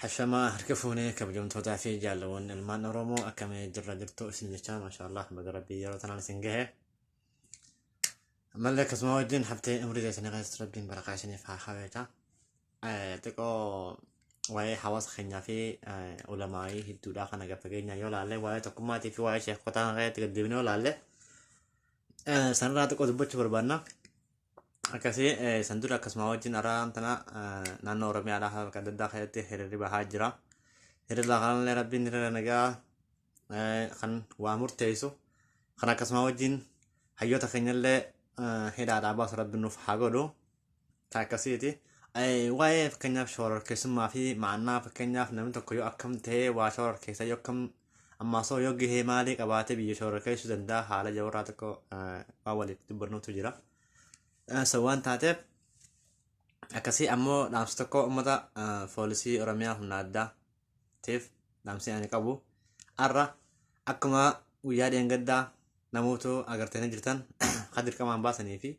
Hashamaa harka fuunee kabajamtootaa fi jaalawwan ilmaan Oromoo akkamii jirra jirtu isin jechaa maashaallah baga rabbii yeroo tanaan isin gahe. Ammallee akkasuma wajjin haftee umrii teessanii keessatti rabbiin barakaa isiniif haa kaa'u. Xiqqoo waa'ee hawaasa keenyaa fi ulamaayii hedduudhaa kana gad fageenyaan yoo laalle waa'ee tokkummaatii fi waa'ee sheekotaa kana keessatti gad deebinee yoo laalle sanirraa xiqqoo dubbachuu barbaanna. Akkasii san dura akkasuma wajjin araan tana naannoo Oromiyaadhaa bakka adda addaa keessatti hiriirri bahaa jira. Hiriirri kanallee rabbiin hiriira nagaa kan waa murteessu kan akkasuma wajjin hayyoota keenyallee hidhaadhaa baasu rabbiin nuuf haa godhu. Ta akkasiiti. Waa'ee fakkeenyaaf shororkeessummaa fi ma'annaa fakkeenyaaf namni tokko yoo akkam ta'ee waa shororkeessa yoo akkam ammaasoo yoo gahee maalii qabaatee biyya shororkeessuu danda'a haala jawarraa tokko waan waliif dubbannuutu jira. So waan taateef akkasii ammoo dhaamsa tokko uummata poolisii Oromiyaa humna addaatiif dhaamsi ani qabu har'a akkuma guyyaa dheengaddaa namootu agartanii jirtan kan dirqamaan baasanii fi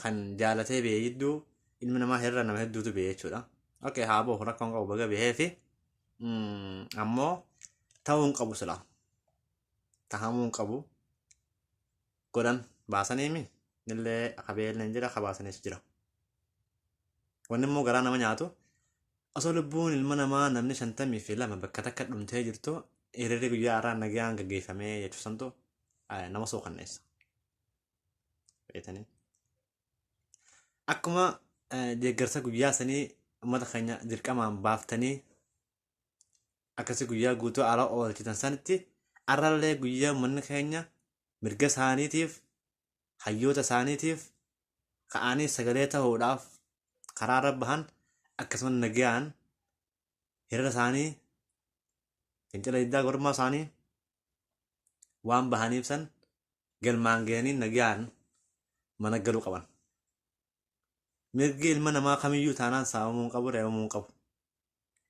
kan jaalatee ba'e jidduu ilmi namaa hirra nama hedduutu ba'e jechuudha. Okay, haa bahu rakkoon qabu baga bahee fi ammoo ta'uu hin qabu silaa. Tahamuu hin qabu. Godhan baasaniimi illee kabeelleen jira kabaasaniis jira. Wanni immoo garaa nama nyaatu osoo lubbuun ilma namaa namni 52 bakka takka dhumtee jirtu hiriirri guyyaa har'aa nagaan gaggeeffamee jechuu santu nama suukanneessa. Beetanii. Akkuma deeggarsa guyyaa sanii uummata keenya dirqamaan baaftanii akkasii guyyaa guutuu ala oolchitan sanitti arrallee guyyaa uummanni keenya mirga isaaniitiif hayyoota isaaniitiif ka'anii sagalee ta'uudhaaf karaa irra bahan akkasuma nagayaan hiriira isaanii fincila diddaa gabrummaa isaanii waan bahaniif san galmaan gahanii nagayaan mana galuu qaban. Mirgi ilma namaa kamiyyuu taanaan saamamuu hin qabu, reebamuu hin qabu.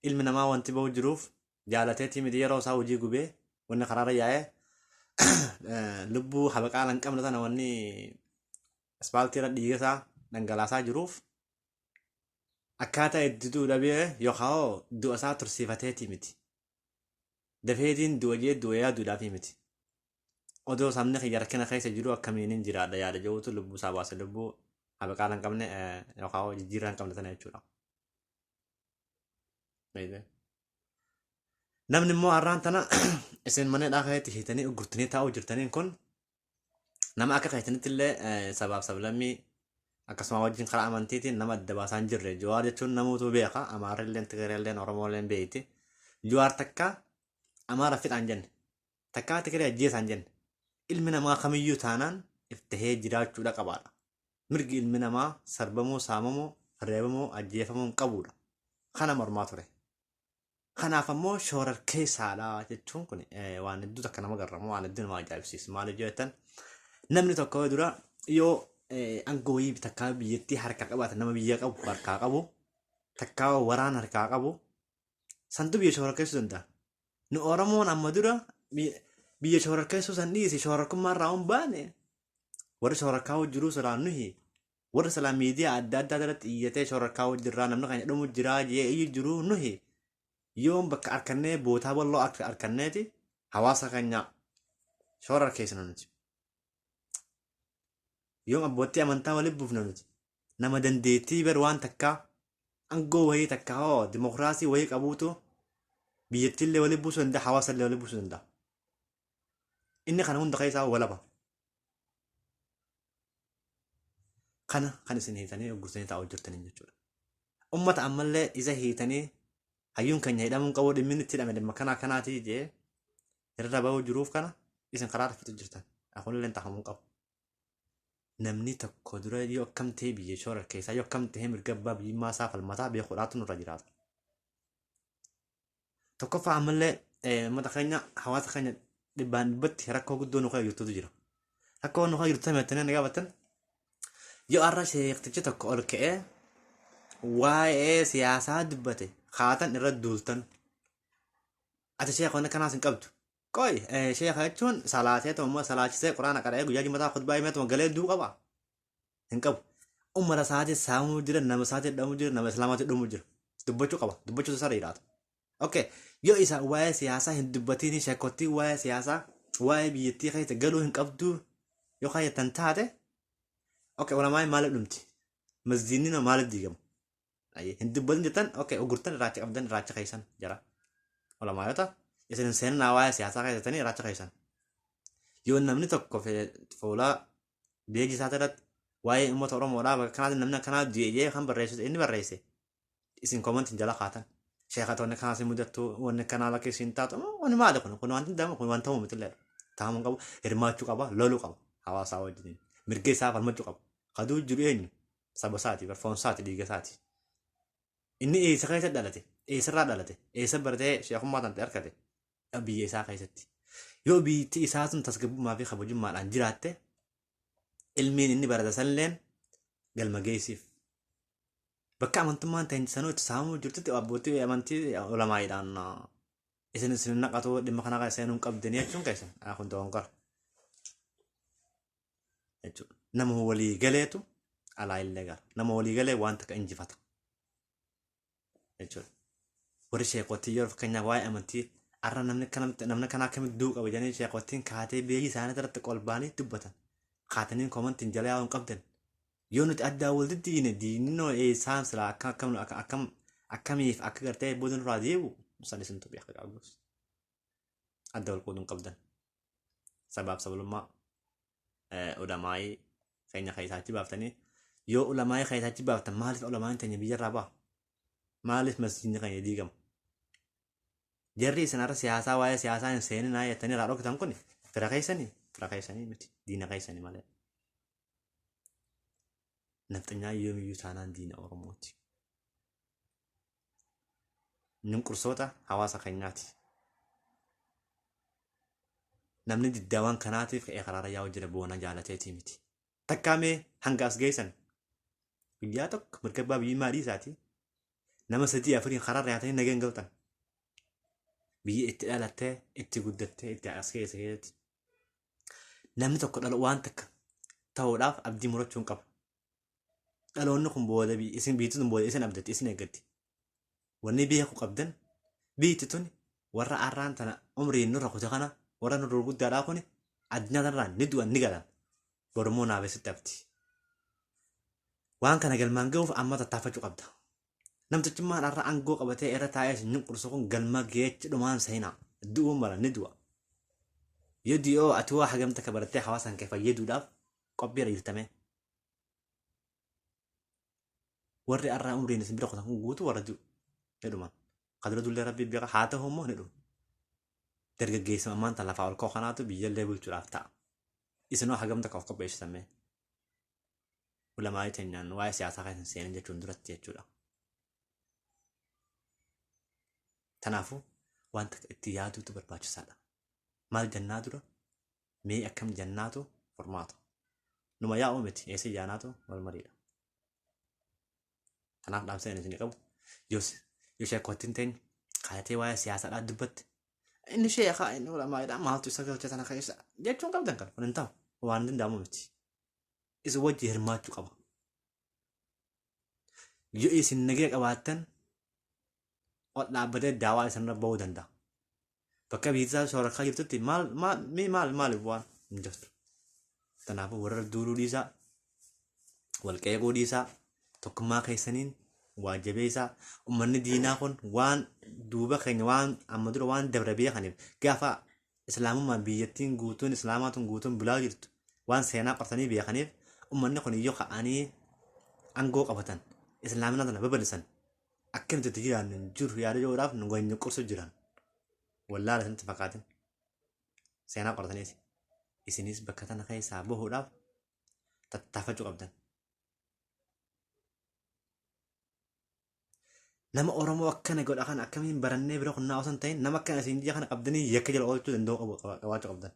Ilmi namaa wanti bahu jiruuf jaalateetii miti yeroo isaa hojii gubee wanni karaarra yaa'ee lubbuu habaqaala hin qabne tana wanni ispaaltii irra dhiiga isaa dhangalaasaa jiruuf akkaataa itti du'u dhabee yookaan du'a isaa tursiifateetii miti. Dafeetiin du'a jee du'a yaaduudhaafii miti. Odoo sabni kiyya rakkina keessa jiru akkamiinin jiraadha yaada jedhutu lubbuu isaa baase lubbuu habaqaala hin qabne yookaan jijjiirraa hin qabne tana jechuudha. Namni immoo har'aan tana isin mana hidhaa keessatti hiitanii uggurtanii taa'uu jirtaniin kun nama akka keessanitti illee sabaaf sablammii akkasuma wajjin karaa amantiitiin nama adda baasaa hin jirre. Jawaar jechuun namoota beeka. Amaarrilleen Tigireelleen Oromoolleen beekti. Jawaar takka Amaara fixaan jenne. Takkaa Tigiree ajjeesaan jenne. Ilmi namaa kamiyyuu taanaan iftahee jiraachuudha qabaadha. Mirgi ilmi namaa sarbamuu, saamamuu, reebamuu, ajjeefamuu hin qabuudha. Kana mormaa ture. Kanaaf ammoo shoorarkeessaadha jechuun kun waan hedduu takka nama garramu waan hedduu nama ajaa'ibsiisu. Maaliif yoo jettan namni tokko dura yoo aangoo wayii takkaa biyyattii harkaa qabaate nama biyya qabu harkaa qabu takkaa waraana harkaa qabu santu biyya shoorarkeessuu danda'a. Nu Oromoon amma dura biyya shoorarkeessuu san dhiisi shoorarkummaa irraa hin baane warri shoorarkaa jiruu silaa nuhi warri silaa miidiyaa adda addaa irratti iyyatee shororkaa jirraa namni keenya dhumu jiraa jee iyyu jiruu nuhi yoom bakka arkannee bootaa bal'oo akka arkanneeti hawaasa keenya shororkeessina nuti. Yoom abbootii amantaa walitti buufna nuti. Nama dandeettii bar waan takkaa aangoo wayii takka hoo dimokiraasii wayii qabuutu biyyattiillee walitti buusuu danda'a hawaasallee walitti buusuu danda'a. Inni kana hunda keessaa walaba. Kana kan isin hiitanii uggurtanii taa'uu jirtaniin jechuudha. Ummata ammallee isa hiitanii hayyuun keenya hidhamuu qabu dhimmi itti hidhame dhimma kanaa kanaatii jee hiriira bahuu jiruuf kana isin karaa raffitu jirtan. Kunillee tahamuu qabu. Namni tokko dura yoo akkam ta'e biyya shoora keessaa yoo akkam ta'e mirga abbaa biyyummaa isaa falmataa beekuudhaatu nurra jiraata. Tokkoffaa ammallee uummata keenya hawaasa keenya dhibbaan dhibbatti rakkoo guddoo nu keessa jirtutu jira. Rakkoo nu keessa jirtu tamee na gaafatan yoo har'a sheektichi tokko ol ka'ee waa'ee siyaasaa dubbate kaatan irra duultan. Ati sheeka wanni kanaas hin qabdu. Qoy sheeka jechuun salaatee ta'ummaa salaachisee quraana qara'ee guyyaa jimataa khutbaa himeetuma galee duu qaba. Hin qabu. Ummata isaatii saamuu jira, nama isaatii dhamuu jira, nama islaamaatii dhumuu jira. Dubbachuu qaba. Dubbachuu isarra jiraata. Okay. Yoo isa waa'ee siyaasaa hin dubbatiin sheekottiin waa'ee siyaasaa waa'ee biyyattii keessa galuu hin qabdu yoo kaayyattan taate okay ulamaa'iin maaliif dhumti? Masjiidni maaliif diigama? Ayyee hin dubbatin jettan okay ugurtan irraacha qabdan irraacha keessan jara. Ulamaayota isin hin seeninaa waa'ee siyaasaa keessa jettanii irraacha keessan. Yoo namni tokko fuula beejii isaa irratti waa'ee uummata Oromoodhaa bakka kanaatiin namni akkanaa du'e jee kan barreessu inni barreesse isin koomantiin jala kaatan. Sheekata wanni akkanaa isin mudattu wanni akkanaa bakka isin taatu wanni maali kun kun wanti hin kun waan ta'uu miti illee taa'amuu qabu hirmaachuu qaba loluu qaba hawaasaa wajjin mirga isaa falmachuu qaba. Kaduu jiru eenyu? Saba isaati bar foon isaati dhiiga isaati. Inni eessa keessa dhalate? Eessarraa dhalate? Eessa baratee sheekummaa tan ta'e argate? Biyya isaa keessatti. Yoo biyyatti isaa sun tasgabbummaa fi kabajummaadhaan jiraatte ilmiin inni barate sanilleen galma geessiif. Bakka amantummaan ta'e sanuu itti saamuu jirtutti abbootii amantii ulamaa'iidhaan isin isin naqatu dhimma kana kan seenuu hin qabdanii jechuun keessan kun dogongora. Jechuudha. Nama walii galeetu alaa illee gala. Nama walii galee waan takka injifata. Jechuudha. Warri sheekottii yeroo fakkeenyaaf waa'ee amantii har'a namni akkanamitti namni akkanaa akkamitti du'uu qaba jedhanii sheekottiin kaatee biyyi isaanii irratti qolbaanii dubbatan. Kaatanii koomantiin jala yaa'uu hin qabdan. Yoo nuti addaa wal diddiine diininoo eessaan silaa akkam akkam akkam akkamiif akka gartee booda nurraa deebi'u san isintu beeka qaabus. Adda wal qooduu hin qabdan. Sabaaf sablummaa ulamaa'ii keenya keessaa achi baaftanii yoo ulamaa'ii keessaa achi baaftan maaliif ulamaa'iin teenya biyyarraa ba'a? Maaliif masjiidni keenya diigama? Jarri isin har'a siyaasaa waa'ee siyaasaa hin seeninaa jettanii irraa dhokatan kun fira keessanii fira keessanii miti diina keessanii malee. Nafxanyaa yoomiyyuu taanaan diina Oromooti. Cunqursoota hawaasa keenyaati. Namni diddaa waan kanaatiif ka'ee karaarra yaa'u jira boona jaalateetii miti. Takkaa mee hanga as geessan guyyaa tokko mirga abbaa biyyummaa dhiisaati nama sadii afuriin karaarra yaatanii nagaan galtan. Biyya itti dhalattee itti guddattee itti as geesse keessatti namni tokko dhalu waan takka ta'uudhaaf abdii murachuu hin qabu. Dhaloonni kun booda isin biyyi tun booda isin abdatti isin eeggatti. Wanni beeku qabdan biyyi tun warra arraan tana umriin nurra kute kana warra nurra gurguddaadhaa kuni addunyaa tanarraa ni du'an ni galan. Borummoo naafessitti hafti. Waan kana galmaan ga'uuf amma tattaaffachuu qabda. Namtichummaan har'a aangoo qabatee irra taa'ee isin cunqursu kun galma geechi dhumaan seenaa. Du'uun mala ni du'a. Yoo du'oo ati waa hagam takka barattee hawaasaan kee fayyaduudhaaf qophiirra jirtamee. Warri har'aa umriin isin bira kutan kun guutuu warra du'u ni dhuman. Ka dura dullee rabbii beeka haa ta'u immoo ni dhumu. Dargaggeessuma ammaan tan lafaa ol ka'u kanaatu biyyallee bulchuudhaaf ta'a. Isinoo hagam takka of qopheessitan mee? Ulamaa'ii teenyaan waa'ee siyaasaa keessa hin seenin jechuun duratti jechuudha. Kanaafuu wanta itti yaaduutu barbaachisaadha. Maal jennaa dura mee akkam jennaatu furmaata. Numa yaa'uu miti eessa yaanaatu wal mariidha. Kanaaf dhaamsa inni isin qabu yoos yoo sheekottiin teenya kaayatee waa'ee siyaasaadhaa dubbatte inni sheekaa inni ulamaa'idha maaltu isa galcha tana keessa jechuun qabdan kan kun hin ta'u waan danda'amu miti. Isin wajji hirmaachuu qaba. Yoo isin nagaya qabaattan ol dhaabbatee daawaa isinirra ba'uu danda'a. Bakka biyyi soorarkaa jirtutti maal maal mee maal maaliif waan hin jirtu. Kanaafuu warra duuluu dhiisaa, wal qeequu dhiisaa, tokkummaa keessaniin waa jabeessaa. Uummanni diinaa kun waan duuba keenya waan amma dura waan dabra beekaniif gaafa islaamummaan biyyattiin guutuun islaamaa tun guutuun bulaa jirtu waan seenaa qortanii beekaniif uummanni kun iyyuu ka'anii aangoo qabatan islaamina tana babal'isan akka nuti itti jiraannu hin jiru yaada jiruudhaaf nu ganyuqqursu jiran wallaala isinitti fakkaatin seenaa qorataniiti isinis bakka tana keessaa bahuudhaaf tattaafachuu qabdan. Nama Oromoo akkana godha kana akkamiin barannee bira kunnaa osoo hin ta'in nama akkana isin jija kana qabdanii yakka jala oolchuu danda'u qabu qabaachuu qabdan.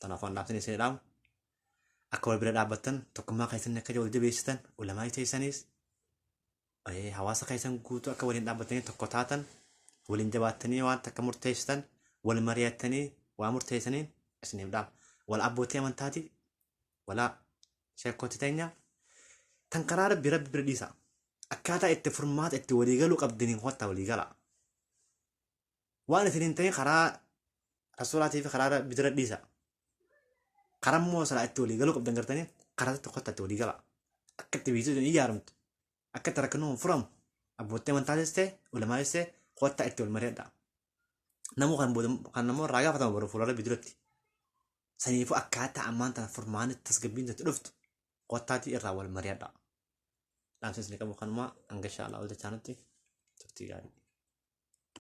Kanaaf waan dhaabsanii isin dhaamu akka wal bira dhaabbattan tokkummaa keessan akka wal jabeessitan ulamaa teessanis hawaasa keessan guutuu akka waliin dhaabbattanii tokko taatan waliin jabaattanii waan takka murteessitan wal mari'attanii waa murteessaniin isiniif dhaama. Wal abbootii amantaati walaa sheekkooti teenya tan karaa rabbi rabbi bira dhiisa. Akkaataa itti furmaata itti waliigaluu qabdaniin kottaa waliigala. Waan isin hin ta'in karaa rasuulaatii fi karaa rabbi dura dhiisa. Karaa immoo silaa itti waliigaluu qabdan gartanii karaa tokkotti itti waliigala. Akka itti biyyi sun ijaaramtu, akka itti rakkinni furamu, abbootii amantaatis ta'e, ulamaatis ta'e kottaa itti wal mari'adha. Namuu kan booda kan namoo irraa gaafatama boru fuula rabbi duratti. Saniifuu akkaataa ammaan tana furmaanni tasgabbiin itti dhuftu kottaatii irraa wal mari'adha. Dhaamsa isin qabu kanuma hanga inshaallah wal jechaanutti turtii gaarii.